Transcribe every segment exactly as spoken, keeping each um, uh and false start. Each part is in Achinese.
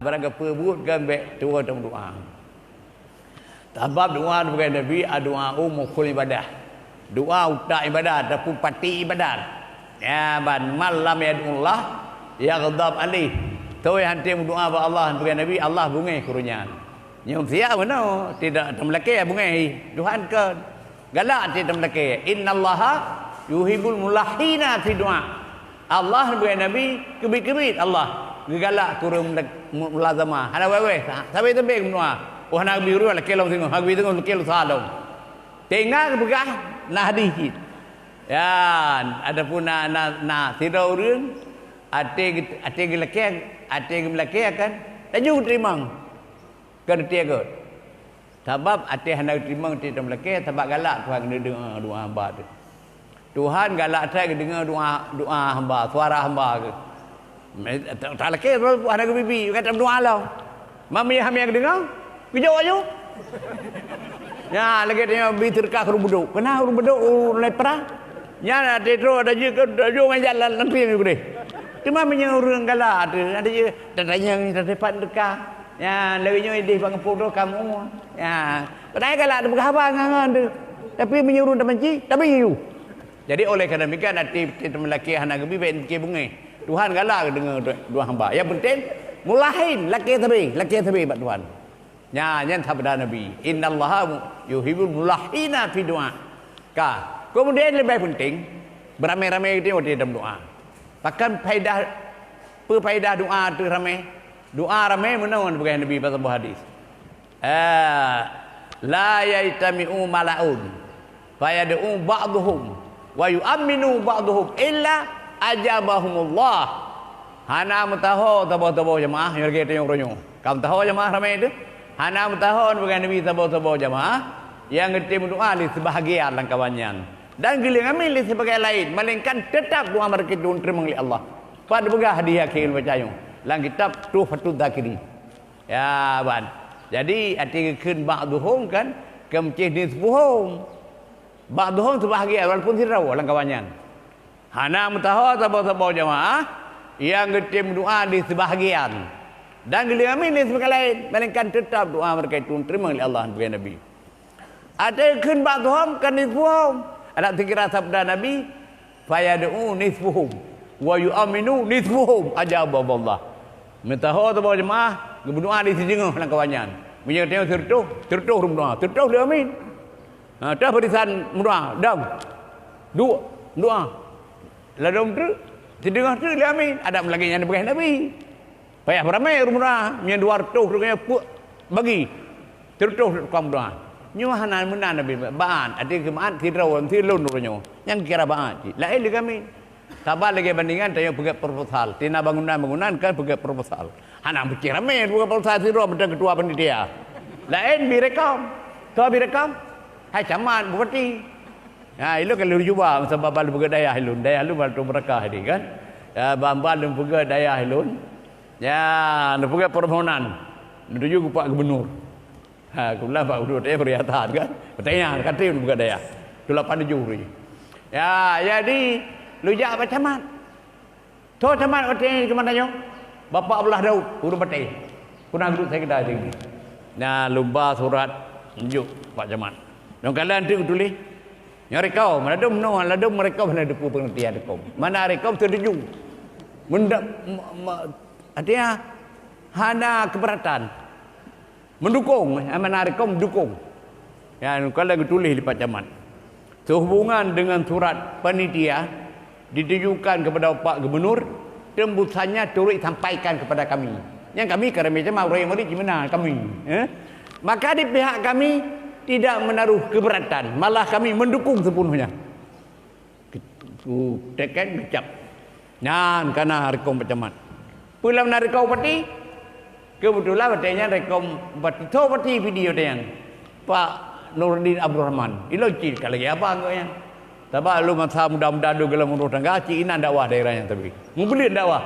Barang geupeubuet kan bék tuwoe tameudoá. Sabab doá peugah Nabi, "Addu'a mukhul ibadah." Doá utak ibadat ataupun pati ibadat. Ya, ban, "Man lam yad'ullah yaghdab alaih." Toh hana meudoá bak Allah, peugah Nabi, Allah beungéh keu ureuëng nyan. Nyoe siat meunoe, tidak teumeulakée beungéh Tuhan kon. Galak cit teumeulakée. "Innallaha yuhibbul mulahhina fi du'a." Allah, peugah Nabi, keubiet-keubiet Allah geugalak keu ureuëng mulak-, mu-, mulazamah. Hana wéh-wéh, sa-, sabe-sabe meudoá. Oh, hana geubri ureuëng, lakée lom singoh, hana geubri singoh, lakée lom salom. Teungoh geupeugah na hadih cit. Yan, adapun na, na, na sidroe ureuëng, até geu-, até geulakée, até geumeulakée kan, laju geuteurimong. Keu até göt. Sabab até hana geuteurimong, até teumeulakée, sabab galak Tuhan geudeungoe doá hamba teuh. Tuhan galak that geudeungoe doá, doá hamba, suara hamba geuh. Me-, ta-, talakée hana geubibi, ka tameudoá lom. Meunyo hana geudeungoe, geujok aju. Nyan lagée tanyoe bi seudeukah keu ureuëng budok. Keunan ureuëng budok u lepra. Nyan até troh ada jeuet keu, ada jeuet ngon jalan nanti ni geude. Teuma meunyo ureuëng galak teuh, ada jeuet tatanyong, taseupah seudeukah. Ya, lagée nyoe idéh bak gampông droe kamoe. Ya, padahai galak teupeugah haba ngon-ngon teuh. Tapi meunyoe ureuëng tabanci, tabi aju. Jadi oleh karena demikian, até, até teumeulakée hana geubi bék teumeulakée beungéh. Tuhan galak geudeungoe doá hamba. Nyang penting, mulahhin, lakée sabe, lakée sabe bak Tuhan. Nya, nyan sabda Nabi, "Innallaha yuhibbul mulahhina fi du'a." Ka. Kemudian leubeh penting, beuramé-ramé geutanyoe watée tameudoá. Pakon faedah, peue faedah doá teuh ramé? Doá ramé meunoe peugah Nabi bak saboh hadis. Eh, "La yajtami'u mala'un, fayad'u ba'duhum, wa yu'amminu ba'duhum, illa ajabahumullah." Hana meusaho saboh-saboh jeumaáh, nyoe lagée tanyoe uroe nyoe. Ka meusaho jeumaáh ramé teuh. Hana meusaho peugah Nabi saboh-saboh jeumaáh, nyang geutem doá lé seubahagian lam kawan nyan. Dan geuleueng amin lé seubahagian laén, melainkan teutap doá mereka itu teurimong lé Allah. Pat peugah di akhé baca nyoe, lam kitab Tuhfatuz Zakirin. Ya, ban. Jadi, até geukheun ba'duhum kan, keumeucéh nisfuhum. Ba'duhum seubahagian, walaupun sidroe lam kawan nyan. Hana meusaho saboh-saboh jeumaáh nyang geutem doá di seubahagian. Dan geuleueng amin di seubahagian laén, melainkan teutap doá mereka itu teurimong lé Allah, peugah Nabi. Até geukheun ba'duhum kan nisfuhum. Adak sikira sabda Nabi, "Fayad'u nisfuhum, wa yu'amminu nisfuhum, ajabahumullah." Meusaho saboh jeumaáh, geumeudoá di sijeungoh lam kawan nyan. Meunyoe tanyoe sireutôh, sireutôh ureuëng meudoá, sireutôh lheueh amin. Ha, toh barisan meudoá, dong. Duek, meudoá. Ladom treuk, sideungoh treuk lheueh amin. Adak meulagée nyan peugah Nabi. Payah beuramé ureuëng meudoá, meunyoe dua reutôh ureuëng nyan peuet bagi, sireutôh tukang meudoá. Nyoe hana meunan Nabi, ba'at, até keu ba'at sidroe, si lôn uroe nyoe. Nyang kira ba'at cit. Laén lé kami. Saban lagée bandingan, tanyoe peugét proposal. Tina bangunan-bangunan kan peugét proposal. Hana meucit ramé peugét proposal sidroe mantong keutua panitia. Laén bi rekom. Toh bi rekom? Hai camat, bupati. Ha, ilôn ka lheueh cuba masa babah lôn peugét dayah ilôn. Dayah lôn bak Datu Beurakah tadi kan. Ya, ban-ban lôn peugét dayah ilôn. Ya, lôn peugét permohonan. Lôn tuju keu Pak Gubernur. Ha, keublah Pak Gubernur teuh peuriatan kan. Pertanyaan, ka trép lôn peugét dayah. Tulapan tujoh hari. Ya, jadi, lôn jak bak camat. Toh camat watée nyan keumanö nyoe? Bapak Abdullah Daud, ureuëng Batée. Pernah geuduek saya keudai tadi. Nah, lôn ba surat, jok Pak Camat. Nyang kalon teuk geutuléh. Nyang rekom, ladom noe, ladom rekom hana teupeu peungeurtian rekom. Mana rekom setuju. Menda-, ma-, ma-, artinya, hana keberatan. Mendukung, eh, mana rekom mendukung. Ya, kalau geutuléh di Pak Camat. Sehubungan dengan surat panitia ditujukan kepada Pak Gubernur, tembusannya turut sampaikan kepada kami. Nyang kami ka ramé camat, ureuëng murit di mana kami, eh? Maka di pihak kami tidak menaruh keberatan, malah kami mendukung sepenuhnya. Teken geucap. Nyan kana rekom Pak Camat. Peue lam na rekom bupati? Keubeutulan watée nyan rekom bupati, toh bupati video watée nyan. Pak Nuruddin Abdul Rahman. Ilôn cit ka lagée abang geuh nyan. Sabab lôn masa muda-muda dulu lam rumah tangga, cit inan dakwah daerah nyan tapi. Mubuleuen dakwah.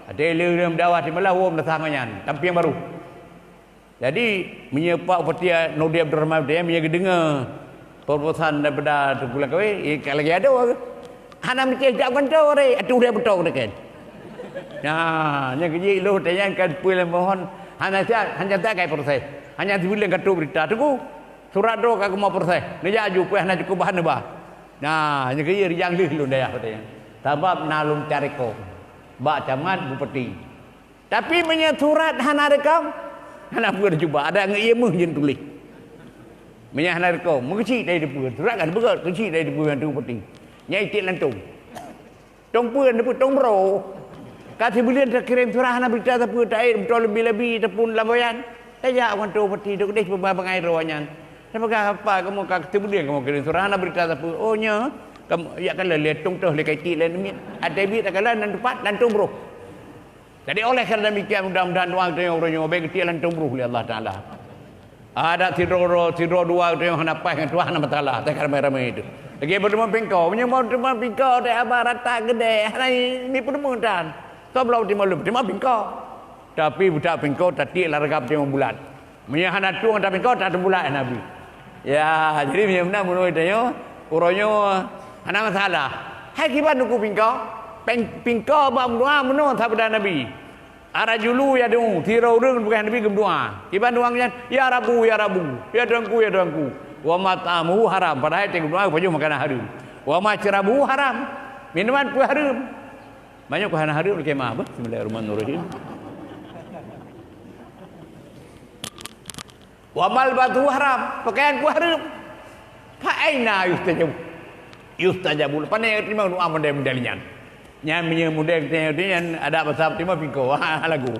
Watée lôn dakwah di malam, woe meunasah ngon nyan. Tampieng barô. Jadi, meunyoe Pak Bupati Nurdin Abdul Rahman teuh, meunyoe geudeungoe proposal daripada Teungku Langkawi, eh, ka lagée adoe. Hana meucéh jak kantor, eh, atuh dia beutôi dekat. Nah, nyang keujih lôn tanyong kan peue lam mohon, Hana siat, hana siat kai proses. Hanya sibuleuen ka trok beurita, "Teungku, surat droe ka keumoe proses." Neujak aju, peue hana cukup bahan neuba. Nah, nyan keuh rijang lheueh lôn dayah watèe nyan. Sabab na lôn cari kong bak camat, bupati. Tapi meunyoe surat hana rekom, hana peue cuba. Ada ngon ié méuh jeuet tuléh. Meunyoe hana rekom, meukeuchik tai teupeu. Surat ka teupeugöt, keuchik tai teupeu nyang teupeu penting. Nyan itiek lantong. Tong peue, tong peue, tong bro. Ka sibuleuen takirém surat hana beurita sapeue, taék beutôi leubeh-leubeh tapun lam boyan. Tajak ngon tong peti, dok deh peubangai droe nyan. Tapeugah, "Apa kamoe ka sibuleuen kamoe kirém surat hana beurita sapeue?" "Oh, nyoe, kamoe jak kalon lé tong toh lé ka itiek lé miet." Até biet takalon nan teupat, lantong broh. Jadi, oleh karena demikian, mudah-mudahan doa geutanyoe uroe nyoe bèk geutiek lantong broh lé Allah Taala. Adak sidroe-droe, sidroe dua geutanyoe hana paih ngon tuha, hana masalah, teuka ramé-ramé itu. Lagèe peuteumuan pingko, meunyoe mau peuteumuan pingko, teuka haba rata geudeh, hana ni peuteumuan tan. Soe bloe peuteumuan lôn, peuteumuan pingko. Tapi buta pingko tatiek lam ragab peuteumuan bulat. Meunyoe hana tueng ata pingko, tateubulat Nabi. Ya, jadi meunyoe meunan meunurot geutanyoe, uroe nyoe hana masalah. Hai kiban Teungku pingko, peng-, pingko bak meudoa meunoe sabda Nabi. Ar-rajulu yad'u, sidroe ureueng geupeugah Nabi geumeudoa. Kiban doa nyan, "Ya Rabbu, ya Rabbu, ya Tuhanku, ya Tuhanku." Wa mat'amuhu haram, padahai watèe geumeudoa geupajoh makanan hareuem. Wa masyrabuhu haram, minuman pun hareuem. Meunyoe keu hana hareuem, lakèe meu'ah beuh. Bismillahirrahmanirrahim. Wa malbasuhu haram, pakaian pun hareuem. Fa aina yustajabu, yustajabu, pane teurimong doa model-model nyan. Nyan meunyoe model nyan, adak basa peuteumuan pingko, ha, lagu.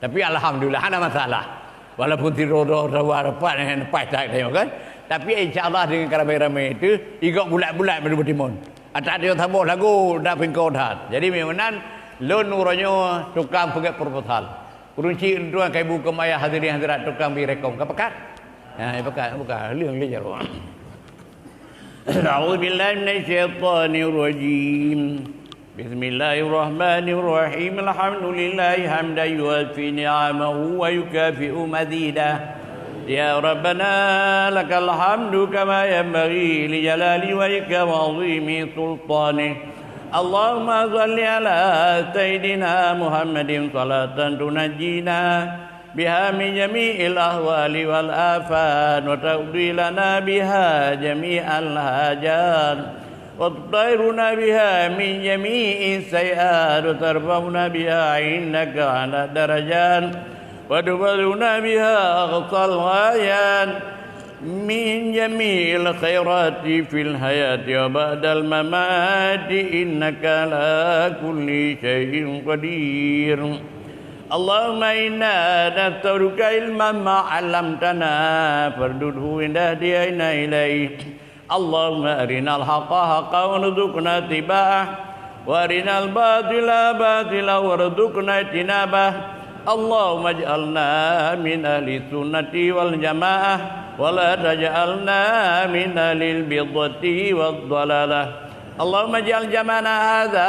Tapi alhamdulillah, hana masalah. Walaupun sidroe-droe sawa rapat, eh, leupah that tanyoe kan. Tapi insya Allah dengan ka ramé-ramé itu, igok bulat-bulat baru beutimon. Atak tanyoe saboh lagu dak pingko that. Jadi, memang nan lôn uroe nyoe tukang peugèt proposal. Ureueng chik lôn tuan ka ibu keu ayah hadirin hadirat tukang bi rekom. Ka pakat? Ha, pakat, buka. Leueng lé jaroe. أعوذ بالله من الشيطان الرجيم. بسم الله الرحمن الرحيم. الحمد لله حمدا يوافي نعمه ويكافئ مزيده. يا ربنا لك الحمد كما ينبغي لجلال وجهك وعظيم سلطانك. اللهم صل على سيدنا محمد صلاة تنجينا بها من جميع الأهوال والآفات، وتقضي لنا بها جميع الحاجات، وتطهرنا بها من جميع السيئات، وترفعنا بها عندك أعلى الدرجات، وتبلغنا بها أقصى الغايات من جميع الخيرات في الحياة وبعد الممات، إنك على كل شيء قدير. اللهم إنا نسألك علما ما علمتنا فاردده إلينا. اللهم أرنا الحق حقا وارزقنا اتباعه، وأرنا الباطل باطلا وارزقنا اجتنابه. اللهم اجعلنا من أهل السنة والجماعة، ولا تجعلنا من أهل البدعة والضلالة. اللهم اجعل جمعنا هذا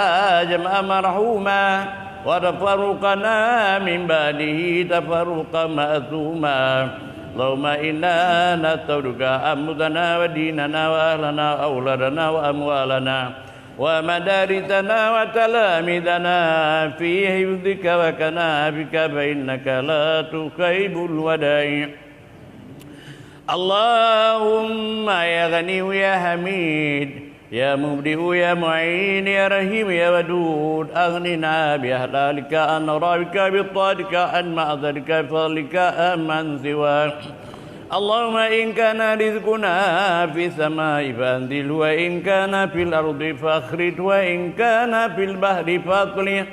جمعا مرحوما، وتفرقنا من بعده تفرقا معصوما. اللهم إنا نسألك أنفسنا وديننا وأهلنا وأولادنا وأموالنا ومدارسنا وتلاميذنا في حفظك وكنافك، فإنك لا تخيب الودائع. اللهم يا غني يا حميد، يا مبدئ يا معين، يا رحيم يا ودود، أغننا بحلالك عن حرامك، بطاعتك عن معصيتك، بفضلك عمن سواك. اللهم إن كان رزقنا في السماء فأنزله، وإن كان في الأرض فأخرجه، وإن كان في البحر فأطلقه،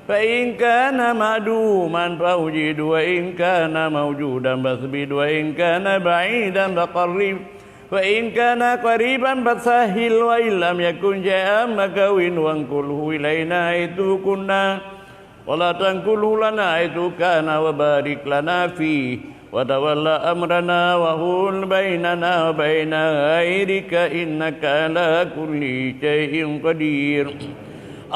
فإن كان معدوما فأوجده، وإن كان موجودا فأثبته، وإن كان بعيدا فقربه، فإن كان قريبا فسهله، وإن لم يكن شيئا فهونه، وانقله إلينا حيث كنا، ولا تنقله لنا حيث كان، وبارك لنا فيه، وتول أمرنا، وحل بيننا وبين غيرك، إنك على كل شيء قدير.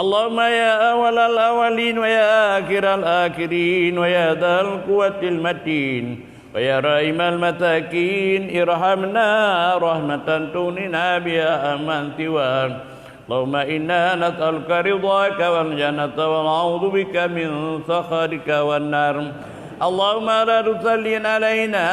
اللهم يا أول الأولين، ويا آخر الآخرين، ويا ذا القوة المتين، ويا راحم المساكين، ارحمنا رحمة تغنينا بها عمن سواك. اللهم إنا نسألك رضاك والجنة، ونعوذ بك من سخطك والنار. اللهم لا تسلط علينا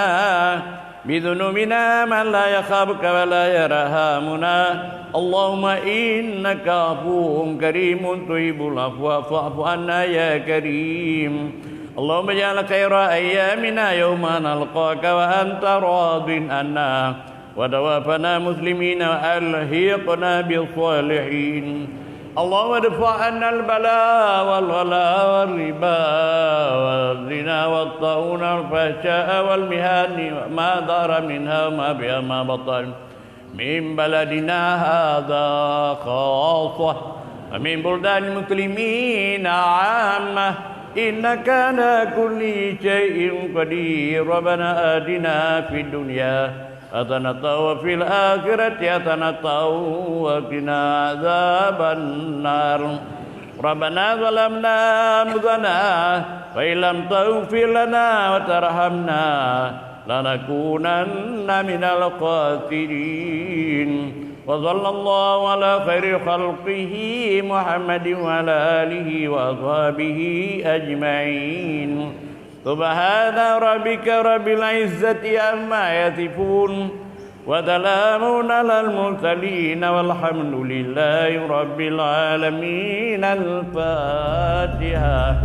بذنوبنا من لا يخافك ولا يرحمنا. اللهم إنك عفو كريم تحب العفو فاعف عنا يا كريم. اللهم اجعل خير أيامنا يوم نلقاك وأنت راض عنا، وتوفنا مسلمين وألحقنا بالصالحين. اللهم ادفع عنا البلاء والغلاء والربا والزنا والطاعون والفحشاء والمحن وما ظهر منها وما بها ما بطن من بلدنا هذا خاصة ومن بلدان المسلمين عامة إنك على كل شيء قدير. ربنا آتنا في الدنيا حسنة وفي الآخرة حسنة وقنا عذاب النار. ربنا ظلمنا أنفسنا وإن لم تغفر لنا وترحمنا لنكونن من الخاسرين. وصلى الله على خير خلقه محمد وعلى آله وأصحابه أجمعين. سبحان ربك رب العزة عما يصفون، وسلام على المرسلين، والحمد لله رب العالمين. الفاتحة.